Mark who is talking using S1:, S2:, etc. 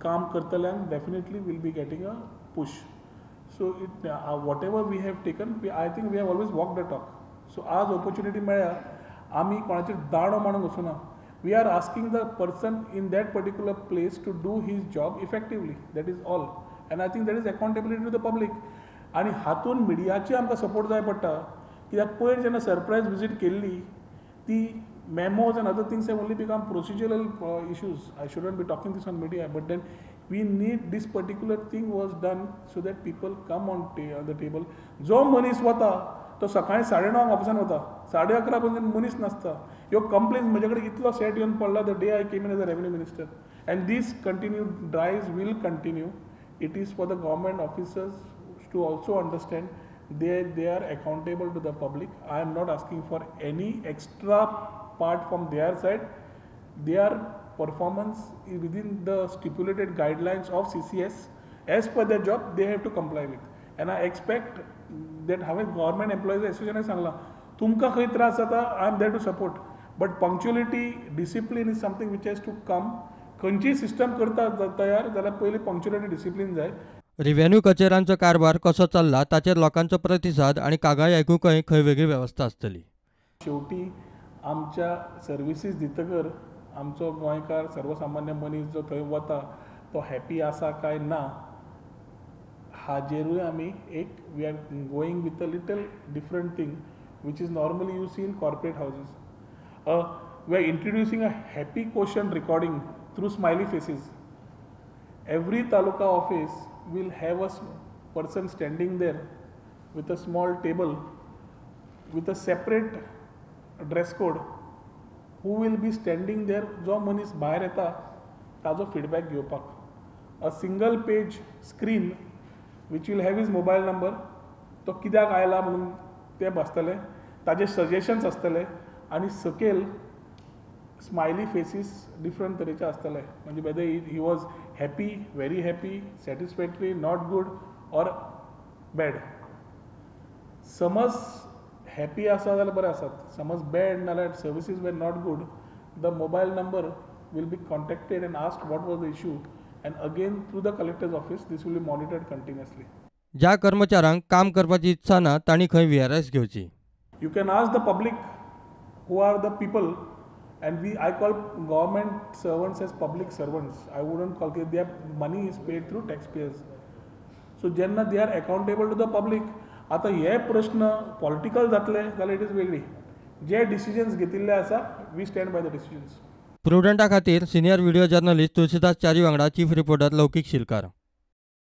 S1: काम करतल्यांक definitely will be getting a push. So it whatever we have taken, I think we have always walk the talk. So आज opportunity मेळ्ळ्या, आमी कोणाचेर दांडो मांडूंक वचूना. We are asking the person in that particular place to do his job effectively. That is all. And I think that is accountability to the public. आनी हातून मिडियाची आमकां support जाय पडटा, कित्याक पयर जेन्ना सरप्रायज विजीट केल्ली ती memos and other things have only become procedural issues. I shouldn't be talking this on media, but then we need this particular thing was done so that people come on the table. जो मनीस वता तो सकाळी 9:30 ऑफिसान वता, 11:30 पर्यंत मनीस नासता. ह्यो कंप्लेन्स म्हजे कडेन इतलो सेट येवन पडला the day I came in as a revenue minister, and this continue drives will continue. It is for the government officers to also understand they are accountable to the public. I am not asking for any extra part from their side. Their performance is within the stipulated guidelines of CCS. As per their job, they have to comply with. And I expect that हांवें government employees एसोसिएशनाक सांगलां, तुमकां खंय त्रास जाता, I am there to support. But punctuality, discipline is something which has to come. खंयचीय system करता तयार जाल्यार पयलीं पंक्च्युअलिटी, डिसिप्लीन जाय.
S2: रेव्हेन्यू कचेरांचो कारभार कसो चल्ला ताचेर लोकांचो प्रतिसाद आनी कागाळी आयकूंकय खंय वेगळी वेवस्था आसतली.
S1: शेवटी आमच्या सर्विसीस दितकर आमचो गोंयकार सर्वसामान्य मनीस जो थंय वता तो हॅपी आसा काय ना हाजेरूय आमी एक we are going with a little different thing which is normally you see in corporate houses. We are introducing a happy question recording through smiley faces. Every taluka office will have a person standing there with a small table with a separate dress code who will be standing there. जो मनीस भायर येता ताजो feedback घेवपाक a single page screen which will have his mobile number, तो कित्याक आयला म्हणून तें बसतलें, ताजे सजेशन्स आसतले आनी सकयल स्मायली फेसीस डिफरंट तरेचे आसतले, म्हणजे whether he was happy, very happy, satisfactory, not good or bad. समज हॅपी आसा जाल्यार बरें आसात, समज बॅड नाल्यार services were not good, the mobile number will be contacted and asked what was the issue, and again through the collector's office this will be monitored continuously.
S2: ज्या कर्मचाऱ्यांक काम करपाची इत्सा ना तांणी खंय VRS घेवची.
S1: You can ask the public who are the people, and I call government servants as public servants. I wouldn't call it, their money is paid through taxpayers. So जेन्ना they are accountable to the public. आतां हे प्रश्न political जातले जाल्यार it is वेगळी. जे decisions घेतिल्ले आसा we stand by the decisions.
S2: प्रुडंटा खातीर senior video journalist Tulsidas Chari वांगडा चीफ रिपोर्टर लौकीक शिलकार.